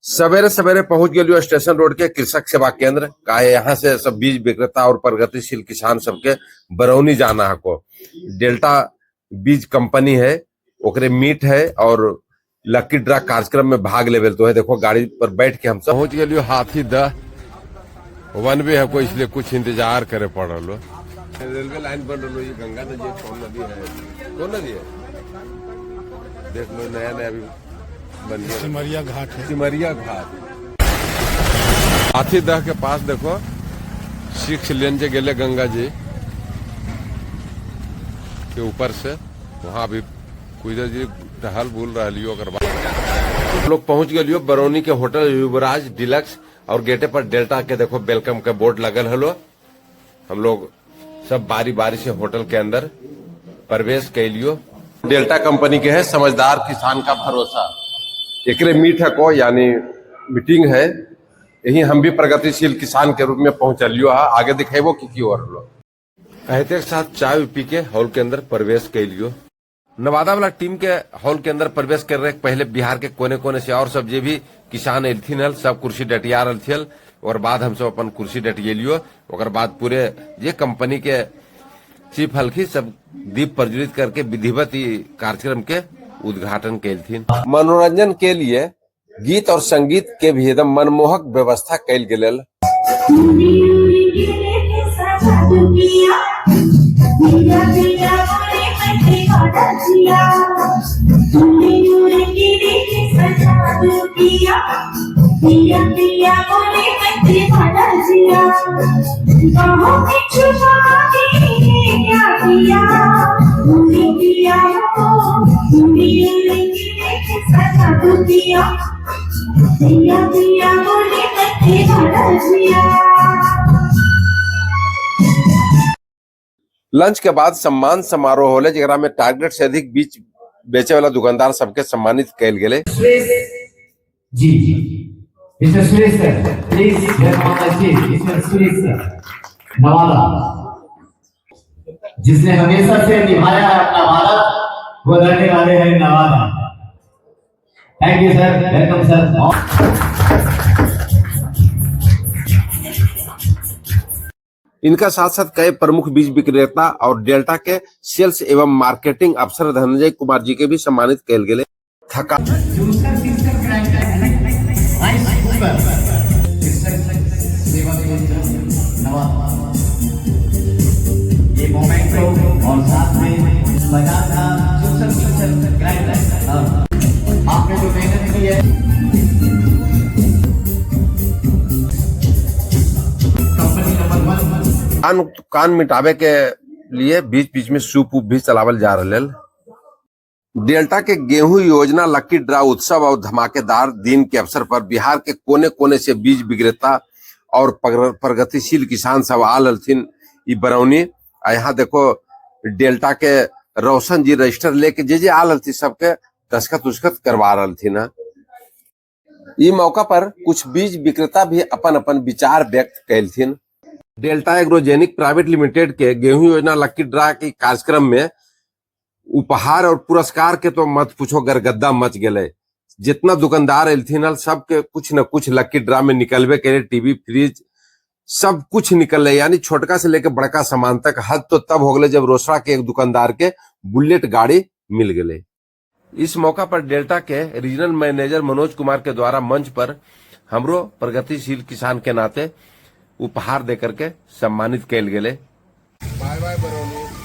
सवेरे सवेरे पहुंच गेलियो स्टेशन रोड के कृषक सेवा केंद्र। काहे यहाँ से सब बीज विक्रेता और प्रगतिशील किसान सबके बरौनी जाना है को। डेल्टा बीज कंपनी है, ओकरे मीट है और लकी ड्रा कार्यक्रम में भाग लेवे तो है। देखो गाड़ी पर बैठ के हम सब पहुंच गेलियो हाथी दह वन भी है को, इसलिए कुछ इंतजार करे पड़ रहा। रेलवे लाइन बन रहा, ये गंगा नदी है, कौन नदी है, कौन नदी है देख लो, नया नया भी बन गया। सिमरिया घाट है। सिमरिया घाट हाथीदह के पास देखो 6 लेन जे गेले गंगा जी के ऊपर से, वहां भी कुछ जी टहल बुल रही। बाद लोग पहुंच गए बरौनी के होटल युवराज डिलक्स और गेटे पर डेल्टा के देखो welcome के बोर्ड लगल हलो। हम लोग सब बारी बारी से होटल के अंदर प्रवेश कैलियो। डेल्टा कंपनी के है समझदार किसान का भरोसा, एकरे मीट है को यानी मीटिंग है। यही हम भी प्रगतिशील किसान के रूप में पहुंचलियो है। आगे दिखेबो की और लो कहते के साथ चाय पी के हॉल के अंदर प्रवेश कैलियो। नवादा वाला टीम के हॉल के अंदर प्रवेश कर रहे पहले बिहार के कोने कोने से और सब जे भी किसान एलथिन हल सब कुर्सी डटिया रहल और बाद हम सब अपन कुर्सी डटिएलियो। ओकर बाद पूरे जे कंपनी के चीफ हलखी सब दीप प्रज्वलित करके विधिवत कार्यक्रम के उद्घाटन कैलथिन। मनोरंजन के लिए गीत और संगीत के भी एकदम मनमोहक व्यवस्था कैल गेल। लंच के बाद सम्मान समारोह होले, जरा में टारगेट से अधिक बीज बेचे वाला दुकानदार सबके सम्मानित कैल गेले। जी mister Suresh sir, please welcome on the stage mister Suresh sir Nawada, जिसने हमेशा से निभाया है अपना वादा, वो लड़ने वाले हैं Nawada. Thank you sir, welcome sir. इनका साथ साथ कई प्रमुख बीज विक्रेता और डेल्टा के सेल्स एवं मार्केटिंग अफसर धनंजय कुमार जी के भी सम्मानित कैल गेले। थका ये मोमेंटो और साथ में बजाज का जूसर मिक्सर ग्राइंडर, आपने जो मेहनत की है कंपनी नंबर 1। कान कान मिटावे के लिए बीच बीच में सूप उप भी चलावल जा रहा। डेल्टा के गेहूं योजना लकी ड्रा उत्सव और धमाकेदार दिन के अवसर पर बिहार के कोने कोने से बीज विक्रेता और प्रगतिशील किसान सब आल हलथिन ई बरौनी। आ यहाँ देखो डेल्टा के रोशन जी रजिस्टर लेके जे जे आल हलथिन सबके दस्खत उस्खत करवा रहलथिन है। ई मौका पर कुछ बीज विक्रेता भी अपन अपन विचार व्यक्त कैलथिन। डेल्टा एग्रोजेनिक प्राइवेट लिमिटेड के गेहूं योजना लकी ड्रा के कार्यक्रम में उपहार और पुरस्कार के तो मत पूछो, गरगद्दा मच गए। जितना दुकानदार एलथिन हल सबके कुछ न कुछ लकी ड्रा में निकलबे करे, टीवी फ्रिज सब कुछ निकल, यानी छोटका से लेके बड़का सामान तक। हद तो तब हो गए जब रोसड़ा के एक दुकानदार के बुलेट गाड़ी मिल गए। इस मौका पर डेल्टा के रीजनल मैनेजर मनोज कुमार के द्वारा मंच पर हमरो प्रगतिशील किसान के नाते उपहार देकर के सम्मानित कैल गेले। Bye bye Barauni.